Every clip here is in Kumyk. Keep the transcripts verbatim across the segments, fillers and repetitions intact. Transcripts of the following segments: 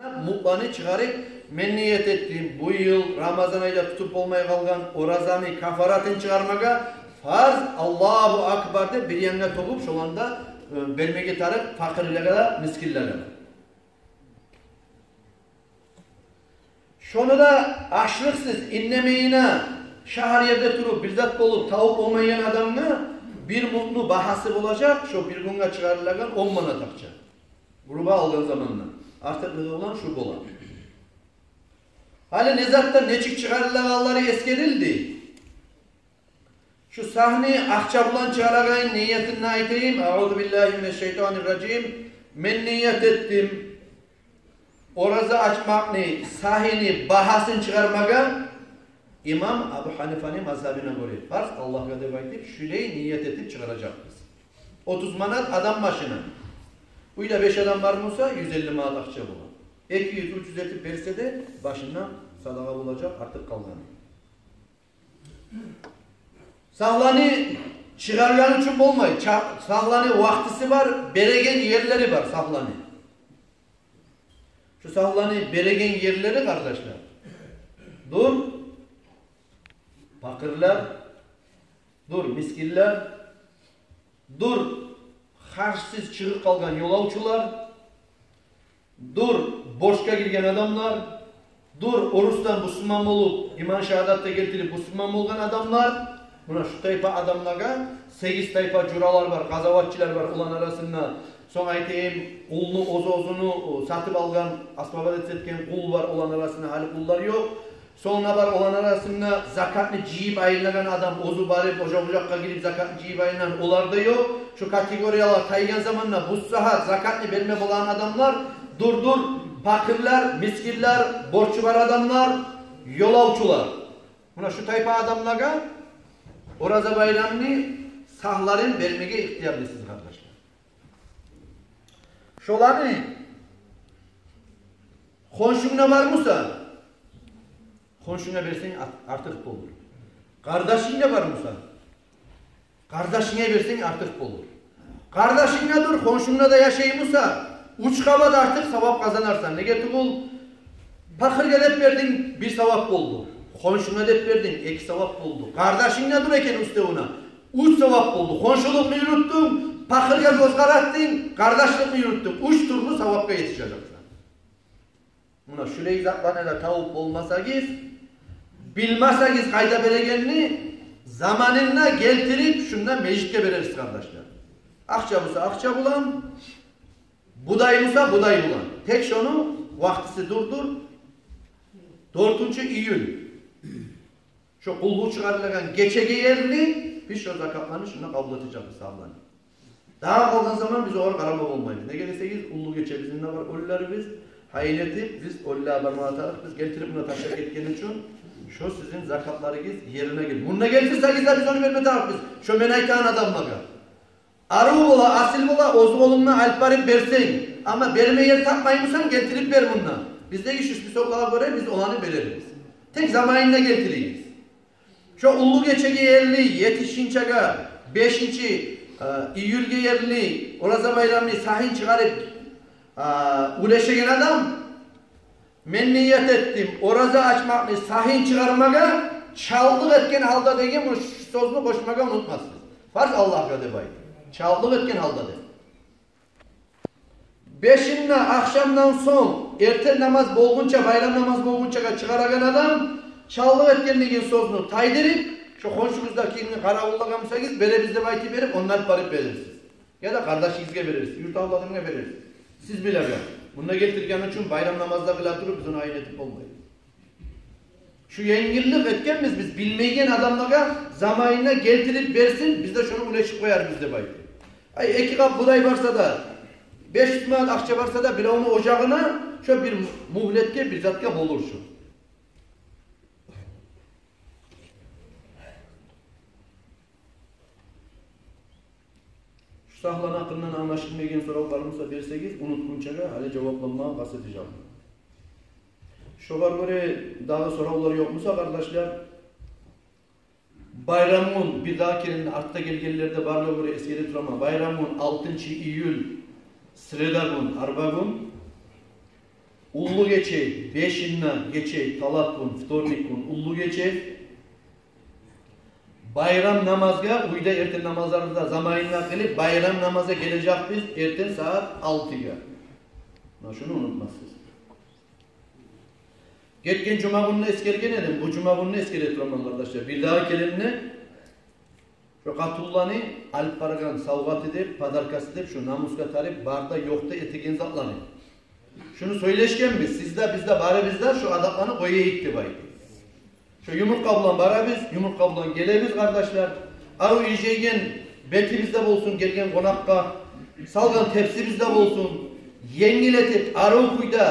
Мутланы чыгъарып, мен ният этдим бу йыл Рамазан айда тутуп болмай къалгъан оразаны кафаратын чыгъармагъа, фарз, Аллагьу акбар деп бир янгъа тёгюп, шоланы да, э, бермеге тарыкъ пакъырлагъа да, мискинлеге де. Шону да ашлыкъсыз, иннемейине, шагьар ерде туруп, бир зат болуп, тавуп болмайгъан адамгъа бир мутну багьасы болажакъ шо бир гюнге чыгъарылагъан он манат акъча. Грубо алгъан заманда. Артыкъ не де булан шу бола. Гьали не затдан нечик чыгъарылагъанлары эсгерилди. Шу сагьны акъча булан чыгъарагъан ниятын да айтайым. Агъузу биллагьи минаш-шайтанир-ражим. Мен ният этдим ораза ачмакъны сагьыны багьасын чыгъармагъа, имам Абу Гьанифаны мазгьабына гёре, фарз Аллагьгъа деп айтып, шулай ният этип чыгъаражакъбыз. Отуз манат адам башына. Уьйде беш адам бар буса, юз элли манат акъча бола. Эки юз, уьч юз этип берсе де, башындан садагъа болажакъ артыкъ къалгъаны. Сагьланы чыгъаргъан учун болмай, ча-, сагьланы вакътиси бар, береген ерлери бар сагьланы. Шу сагьланы береген ерлери, къардашлар, дюр пакъырлар, дюр мискинлер, дюр харжсыз чыгъып къалгъан ёлавчулар, дюр борчгъа гирген адамлар, дюр орусдан бусурман болуп, иман шагьадат да гелтирип бусурман болгъан адамлар. Муна шу тайпа адамлагъа, сегиз тайпа журалар бар, къазаватчылар бар оланы арасында. Сонг айтайым, къулну, оьз-оьзюн, о, сатып алгъан, освободить этген къул бар оланы арасында, гьали къуллар ёкъ. Сонг да бар оланы арасында закатны жыйып айланагъан адам, оьзю барып, ожакъ-ожакъгъа гирип закатны жыйып айланагъан, олар да ёкъ. Шу категориялар тайгъан заманда, бу сагьат закатны берме болагъан адамлар дюр-дюр пакъырлар, мискинлер, борчу бар адамлар, ёлавчулар. Муна шу тайпа адамлагъа ораза байрамны сагьларын бермеге ихтиярлысыз, къардашлар. Шоланы хоншунгда бар буса, хоншунга берсенг ат-, артыкъ болур. Къардашынгда бар буса, къардашынга берсенг артыкъ болур. Къардашынгда дюр, хоншунгда да яшай буса, уьч къабат артыкъ савап къазанарсан. Неге тюгюл, пакъыргъа деп бердинг, бир савап болду. Хоншунга деп бердинг, эки савап болду. Къардашынгда дюр экен уьстевюне, уьч савап болду. Хоншулукъну юрютдюнг, пакъыргъа гёз къаратдынг, къардашлыкъны юрютдюнг. Уьч тюрлю савапгъа етишежексен. Муна шулай затланы да тавуп болмасагъыз, билмесегиз къайда берегенни, заманында гелтирип шунда межитге берерсиз, къардашлар. Акъча буса акъча булан, будай буса будай булан. Тек шону вакътиси дюр-дюр, дёртюнчю июль. Шо къуллукъ чыгъарылагъан гечеге ерли биз шо закатланы шунда къабул этежекбиз, сагьланы. Дагъы къалгъан заман биз огъар къарама болмайбыз. Неге десегиз, уллу гече бизин де бар оьлюлерибиз. Гьайын этип, биз оьлюлеге бармагъа тарыкъбыз, гелтирип мунда ташлап гетгени учун, шо сизин закатларыгъыз ерине гел-. Мунда гелтирсегиз де, биз ону берме тарыкъбыз шо мен айтагъан адамлагъа. Арив бола, асил бола, оьз къолунгдан алып барып берсенг. Амма берме ер тапмай бусанг, гелтирип бер мунда. Биздеги шу списоклагъа гёре биз оланы берербиз. Тек заманында гелтиригиз. Шо уллу гечеге ерли, етишинчеге, бешинчи, э, июлге ерли ораза байрамны сагьын чыгъарып, э, уьлешеген адам, мен ният этдим ораза ачмакъны сагьын чыгъармагъа, чалтлыкъ этген гьалда деген бу сёзню къошмагъа унутмассыз. Фарз Аллагьгъа деп айт. Чалтлыкъ этген гьалда деп. Бешинде ахшамдан сонг, эртен намаз болгъунча, байрам намаз болгъунчагъа чыгъарагъан адам, чалтлыкъ этген деген сёзню тайдырып, шо хоншугъузда кимни къаравуллагъан бусагъыз, беребиз деп айтып берип, ондан алып барып берерсиз. Яда къардашыгъызгъа берерсиз, юрт авладыгъызгъа берерсиз. Сиз билегиз. Мунда гелтирген учун байрам намазда къыла туруп, биз ону гьайын этип болмайбыз. Шу енгиллик этгенбиз биз, билмейген адамлагъа заманында гелтирип берсин, биз де шону уьлешип къоярбыз деп айтып. Ай, эки къап будай барса да, беш юз манат акъча барса да, биревню ожагъына шо бир мюгьлетге, бир затгъа болур шо. Шу сагьланы гьакъындан англашылмайгъан сорав бар буса, берсегиз, унутгъунчагъа гьали жавапланмагъа къаст этежекмен. Шогъар гёре дагъы соравлар ёкъ буса, къардашлар, байрам гюн, бир дагъы керен артда гелгенлер де барлыгъына гёре эсгере тураман, байрам гюн, алтынчы июль, среда гюн, арба гюн. Уллу гече, бешинде гече, талат гюн, вторник гюн, уллулу гече. Байрам намазгъа, уьйде эртен намазларыбызны да заманында къылып, байрам намазгъа гележекбиз эртен сагьат алтыгъа. Муна шуну унутмассыз. Гетген жума гюнюнде эсгерген эдим, бу жума гюнюнде эсгере тураман, къардашлар. Бирдагъы керен де шо къатынланы алып баргъан савгъаты деп, подаркасы деп, шо намусгъа тарып, бар да ёкъ да этеген затланы. Шуну сёйлешгенбиз, сиз де, биз де, барыбыз да шо адатланы къояйыкъ деп айтып. Шо юмуртгъа булан барабыз, юмуртгъа булан гелебиз, къардашлар. Арив иржайгъан бетибиз де болсун гелген къонакъгъа, салгъан тепсибиз де болсун. Енгил этип, арив кюйде,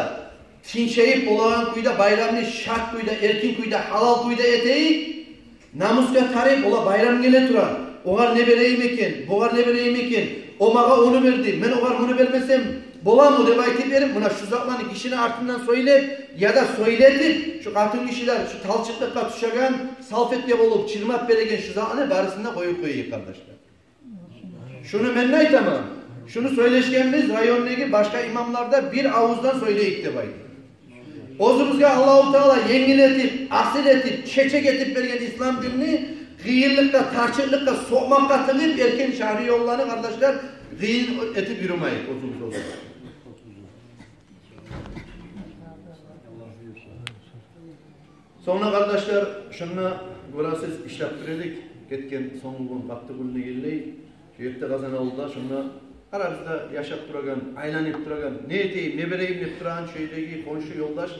тынчайып болагъан кюйде, байрамны шат кюйде, эркин кюйде, гьалал кюйде этейик. Намусгъа тарып, олар байрам геле тура. Огъар не берейим экен, бугъар не берейим экен, о магъа ону берди, мен огъар муну бермесем боламы деп айтып берип, муна шу затланы гишини артындан сёйлеп, яда сёйлетип, шу къатын гишилер шу талчыкълыкъгъа тюшеген, салфетка болуп чырмап береген шу затланы барысын да къоюп къояйыкъ, къардашлар. Шуну мен де айтаман. Шуну сёйлешгенбиз, райондагъы башгъа имамлар да бир авуздан сёйлейик деп айтып. Оьзюбюзге Аллагьу Таала енгил этип, асил этип, чечек этип берген ислам динни къыйынлыкъгъа, тарчыкълыкъгъа сокъмакъгъа тыгъып, эркин шагьри ёлланы, къардашлар, къыйын этип юрюмейик оьзюбюз, оьзюбюз. Сонг да, къардашлар, шунда гёресиз, ишлеп тура эдик. Гетген сонгугюн, къатты гюн дегенлей, шу ерде, Къазан авулда, шунда арабызда яшап турагъан, айланып турагъан, не этейим, не берейим деп турагъан шу ердеги хоншу ёлдаш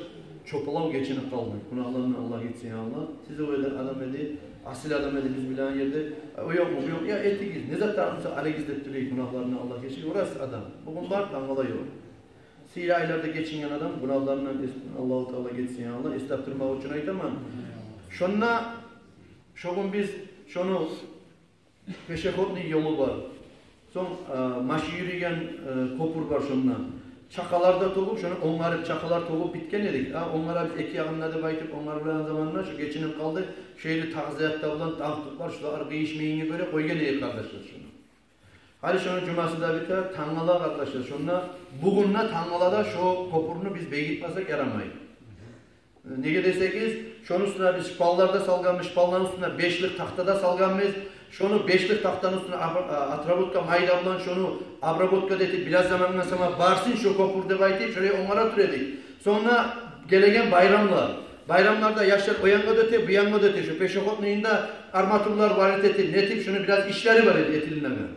чопалав гечинип къалды. Гюнагьларындан Аллагь гечсин, я Аллагь. Сизге де адам эди, асил адам эди биз билеген ерде. О ёкъму, бу ёкъму, я этигиз, не зат да болса алыгъыз деп тура эди, гюнагьларындан Аллагь гечсин. Гёресиз, адам бугюн бар, тангала ёкъ. Сыйлы айларда гечинген адам, гюнагьларындан эс-, Аллагьу Таала гечсин, я Аллагь, эслеп турмакъ учун айтаман. Шунда, шо гюн биз шону пешеходный ёлу бар. Сонг, э, машин юрюйген, э, кёпюр бар шунда. Чакъалар да тёгюп, шону онгарып, чакъалар тёгюп битген эдик. А, онгарабыз эки ягъын да деп айтып, онгарып турагъан заманда шо гечинип къалды. Шо ерде тагъзият да булан, тантыкълар, шулар къыйышмайгъангъа гёре къойгъан эдик, къардашлар, шону. Гьали шону жумасы да бите, тангала, къардашлар, шунда бугюн де, тангала да шо кёпюрню биз бегитмесек ярамай. Неге десегиз, шону уьстюне биз шпаллар да салгъанбыз, шпалланы уьстюне бешлик тахта да салгъанбыз. Шону бешлик тахтаны уьстюне об-, а, отработка майда булан шону обработка да этип, бираз замангъа сама барсын шо кёпюр деп айтып, шолай онгара тура эдик. Сонг да гелеген байрамлар. Байрамларда яшлар о янгъа да оьте, бу янгъа да оьте, шо пешеходныйында арматурлар варить этип, нетип, шону бираз ишлери бар эди этилинеген.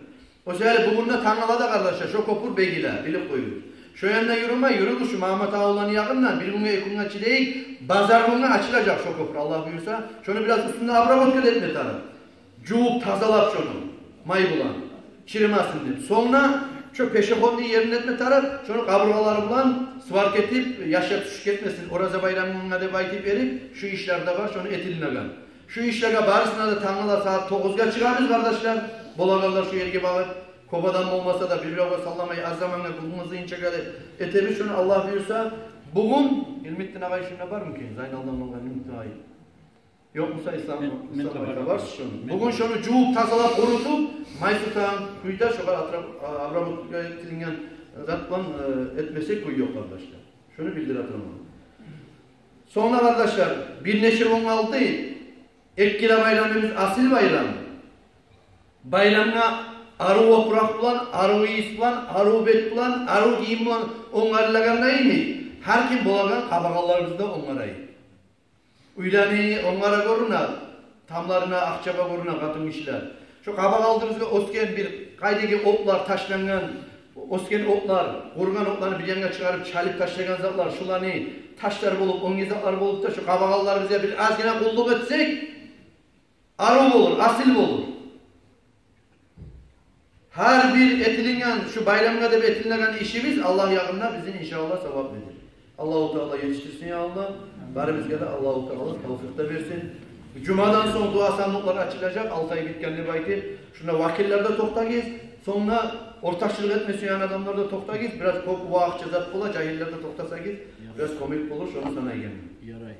О саялы бугюн де, тангала да, къардашлар, шо кёпюр бегиле, билип къоюгъуз. Шо янда юрюмей, юрюгюз шу Магьаммат авулланы ягъындан, бир гюнге, эки гюнге чыдайыкъ, базар гюнге ачылажакъ шо кёпюр, Аллагь буюрса. Шону бираз уьстюнде обработка да этме тарыкъ. Жувуп тазалап шону, май булан, чырымасын деп. Сонг да шо пешеходный ерин этме тарыкъ, шону къабургъалары булан сварка этип, яшлар тюшюп гетмесин, Ораза байрамына деп айтып берип, шу ишлер де бар, шону этилинеген. Шу ишлеге барысына да тангала сагьат тогъузгъа чыгъабыз, къардашлар. Болагъанлар шу ерге багъып, кёп адам болмаса да, бир-биревге салламай, аз замангъа, гюн къызыйынчагъа деп этебиз шону, Аллагь буюрса. Бугюн Илмитдин агъай шунда бармы экен? Зайналдан болгъан Илмитдин агъай. Ёкъ буса, Ислам, мен, мен Ислам табарман. Табарсыз шону. Мен... Бугюн шону жувуп, тазалап, къурутуп, май тутагъан кюйде шогъар атра-, а, обработка этилинген зат булан, э, этмесек кюй ёкъ, къардашлар. Шуну билдире тураман. Сонг да, къардашлар, бир нече гюн къалды. Экки де байрамыбыз асил байрам. Байрамгъа арив опуракъ булан, арив ийис булан, арив бет булан, арив гийим булан онгарылагъанда йимик, гьар ким болагъан къабакъ алларыбызны да онгарайыкъ. Уьйлени онгара гёрюне, тамларына акъ чаба гёрюне къатын гишилер. Шо къабакъ алдыбызгъа оьсген бир къайдагъы отлар ташлангъан, оьсген отлар, къуругъан отланы бир янгъа чыгъарып, чалып ташлагъан затлар, шуланы ташлар болуп, оьнге затлар болуп да, шо къабакъ алларыбызгъа бир азгъына къуллукъ этсек, арив болур, асил болур. Гьар бир этилинген, шу байрамгъа деп этилинеген ишибиз Аллагь ягъында бизин, иншааллагь, саваплыдыр. Аллагьу Таала етишдирсин, я Аллагь. Барыбызгъа да Аллагьу Таала тавфикъ да берсин. Жумадан сонг дуа сандыкълар ачылажакъ, алты ай битген деп айтып. Шунда вакиллер де токътагъыз. Сонг да ортакъчылыкъ этме сюеген адамлар да токътагъыз. Бираз кёп ва акъча зат бола, жагьиллер де токътасагъыз, бираз кёмек болур, шону санайгъан. Ярай.